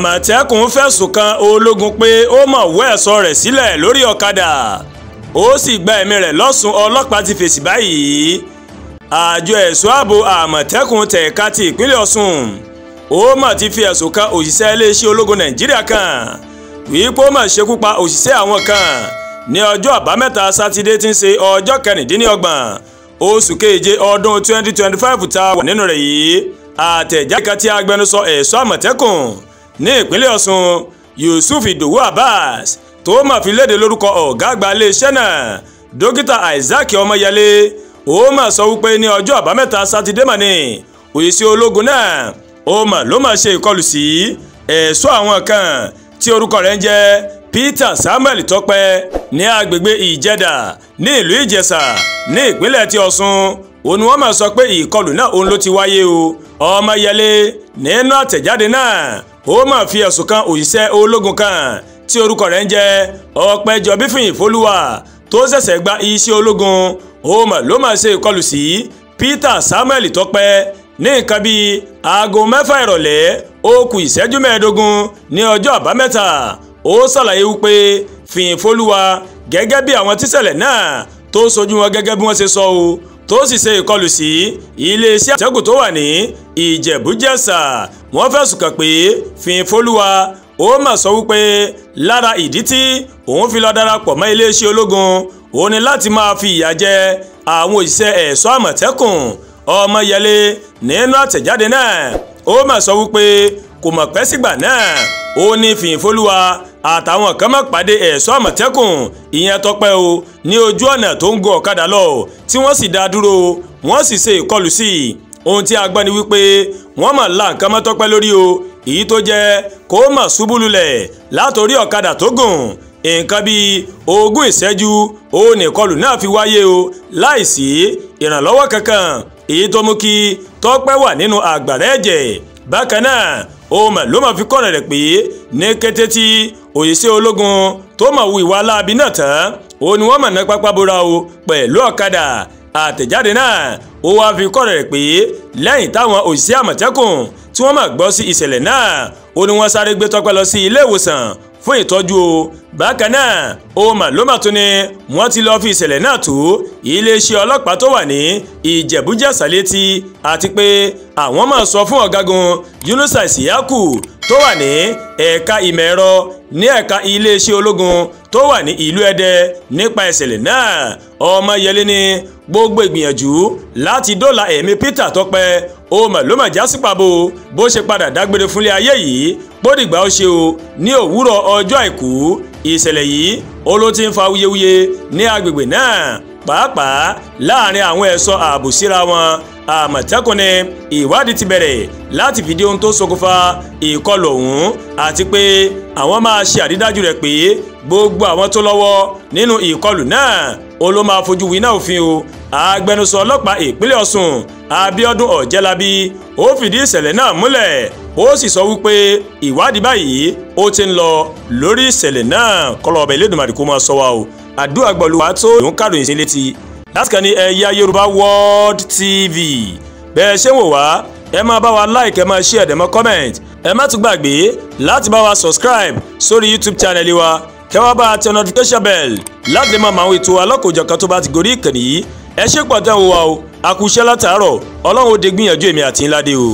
Àmọ̀tẹ́kùn fẹ̀sùn kan ológun pé ó mọ̀ wọ́ ẹ̀ṣọ́ rẹ̀ sílẹ̀ lórí ọ̀kadà, ó sì gba ẹ̀mí rẹ̀ lọ́sùn. Ọlọ́pàá ti fèsì báyìí. Àjọ ẹ̀ṣọ́ ààbò Àmọ̀tẹ́kùn tẹ̀ka ti ìpínlẹ̀ Ọ̀ṣun ó mà ti fi ẹ̀sùn kan òṣìṣẹ́ iléeṣẹ́ ológun Nàìjíríà kan wípé ó mà ṣekú pa òṣìṣẹ́ àwọn kan ní ọjọ́ àbámẹ́ta sátidé tí ń ṣe ọjọ́ 26 oṣù keje ọdún 2025 tá a wà nínú rẹ̀ yìí. Àtẹ̀jáde kan tí agbẹnusọ ẹ̀ṣọ́ Àmọ̀tẹ́kùn ní ìpínlẹ̀ Ọ̀ṣun Yusuf Idowu Abbas tó mà fi léde lórúkọ ọ̀gá àgbà iléeṣẹ́ náà dókítà Isaac Ọmọyẹlé ó mà sọ wípé ní ọjọ́ àbámẹ́ta sátidé mà ní òṣìṣẹ́ ológun náà ó mà ló mà ṣe ìkọlù sí ẹ̀ṣọ́ àwọn kan tí orúkọ rẹ̀ ń jẹ́ Peter Samuel Tọ́pẹ́ ní agbègbè Ìjẹ̀dà ní ìlú Ìjẹ̀ṣà ní ìpínlẹ̀ ti Ọ̀ṣun. Òun ni wọ́n mà sọ pé ìkọlù náà òun ló ti wáyé o. Ọmọyẹlé nínú àtẹ̀jáde náà ó mà fi ẹ̀sùn kan òṣìṣẹ́ ológun kan tí orúkọ rẹ̀ ń jẹ́ Ọpẹ́jọbí Fìyìnfolúwa tó ṣẹ̀ṣẹ̀ gba iṣẹ́ ológun ó mà ló mà ṣe ìkọlù sí Peter Samuel Tọ́pẹ́ ní nǹkan bíi aago 6 ìrọ̀lẹ́ ó kù ìṣẹ́jú 15 ní ọjọ́ àbámẹ́ta. Ó ṣàlàyé wípé Fìyìnfolúwa gẹ́gẹ́ bí àwọn tíṣẹ̀lẹ̀ náà tó sojú wọn gẹ́gẹ́ bí wọ́n ṣe sọ o tó sì ṣe ìkọlù sí iléeṣẹ́ àtẹ́gùn tó wà ní Ìjẹ̀bú-Jẹ̀ṣà. Wọ́n fẹ̀sùn kàn pé Fìyìnfolúwa ó mà sọ wípé lára ìdí tí òun fi lọ darapọ̀ mọ́ iléeṣẹ́ ológun òun ni láti máa fi ìyà jẹ àwọn òṣìṣẹ́ ẹ̀ṣọ́ Àmọ̀tẹ́kùn. Ọmọyẹlé nínú àtẹ̀jáde náà ó mà sọ wípé kò mọ̀ pẹ́ sígbà náà ó ní Fìyìnfolúwa àtàwọn kan má pàdé ẹ̀ṣọ́ Àmọ̀tẹ́kùn ìyẹn Tọ́pẹ́ o ní ojú ọ̀nà tó ń gun ọ̀kadà lọ tí wọ́n sì dá dúró wọ́n sì ṣe ìkọlù sí i. Ohun tí a gbọ́ ni wípé wọ́n mà la nǹkan mọ́ Tọ́pẹ́ lórí o, èyí tó jẹ́ kó mà ṣubú lulẹ̀ látòrí ọ̀kadà tó gùn. Nǹkan bíi 20 ìṣẹ́jú ó ní ìkọlù náà fi wáyé o láìsí ìrànlọ́wọ́ kankan, èyí tó mú kí Tọ́pẹ́ wà nínú àgbàrá ẹ̀jẹ̀. Bákan náà ó mà ló mà fi kọ́rẹ̀ rẹ̀ pé ní kété tí òṣìṣẹ́ ológun tó mà hu ìwà láabi náà tán ó ní wọ́n mà ná pápá bora o pẹ̀lú ọ̀kadà. Àtẹ̀jáde náà ó wá fi kọ́rẹ̀ rẹ̀ pé lẹ́yìn táwọn òṣìṣẹ́ Àmọ̀tẹ́kùn tí wọ́n mà gbọ́ sí ìṣẹ̀lẹ̀ náà ó ní wọ́n sáré gbé Tọ́pẹ́ lọ sí ilé ìwòsàn fún ìtọ́jú o. Bákan náà ó mà ló mà tún ni wọ́n ti lọ́ọ́ fi ìṣẹ̀lẹ̀ náà tó iléeṣẹ́ ọlọ́pàá tó wà ní Ìjẹ̀bú-Jẹ̀ṣà létí àti pé àwọn máa sọ fún ọ̀gágun Yunusa Isiyaku tó wà ní ẹ̀ka ìmọ̀ ẹ̀rọ ní ẹ̀ka iléeṣẹ́ ológun tó wà ní ìlú Ẹdẹ nípa ìṣẹ̀lẹ̀ náà. Ọmọyẹlé ní gbogbo ìgbìyànjú láti dóòlà ẹ̀mí Peter Tọ́pẹ́ ó mà ló mà já sí pàbó bó ṣe padà dágbére fúnlé ayé yìí bódìgbà ó ṣe o ní òwúrọ̀ ọjọ́ àìkú. Ìṣẹ̀lẹ̀ yìí ó ló ti ń fa wuyewuye ní agbègbè náà pàápàá láàrin àwọn ẹ̀ṣọ́ ààbò síra wọn. Àmọ̀tẹ́kùn ní ìwádìí ti bẹ̀rẹ̀ láti fìdí ohun tó ṣokùnfà ìkọlù ọ̀hún àti pé àwọn máa ṣe àrídájú rẹ̀ pé gbogbo àwọn tó lọ́wọ́ nínú ìkọlù náà ó ló máa fojú winá òfin o. Agbẹnusọ ọlọ́pàá ìpínlẹ̀ Ọ̀ṣun Abíọ́dún Ọ̀jẹ́lábí ó fìdí ìṣẹ̀lẹ̀ náà múlẹ̀ ó sì sọ wípé ìwádìí báyìí ó ti ń lọ lórí ìṣẹ̀lẹ̀ náà. Kọ́lọ́ ọbẹ̀ Elédùmarè kó máa sọ wa o. Àdúrà gbọ̀lúwa tó ló ń kàròyìn sí létí láti kàn ní Ẹ̀yà Yorùbá World TV. Bẹ́ẹ̀ ṣé wò wá, ẹ máa bá wa like, ẹ máa share, ẹ máa comment, ẹ má tún gbàgbé láti bá wa subscribe sórí YouTube channel wa, kẹ́ wá bá a tẹ notification bell láti lè máa mọ àwọn ètò alọ́kòjọ̀kan tó bá ti gorí ìkànnì yìí. Ẹ ṣé pọ̀ tẹ́ ń wò wá o, a kú iṣẹ́ látàárọ̀, Ọlọ́run ó de gbìyànjú èmi àti ńlá dé o.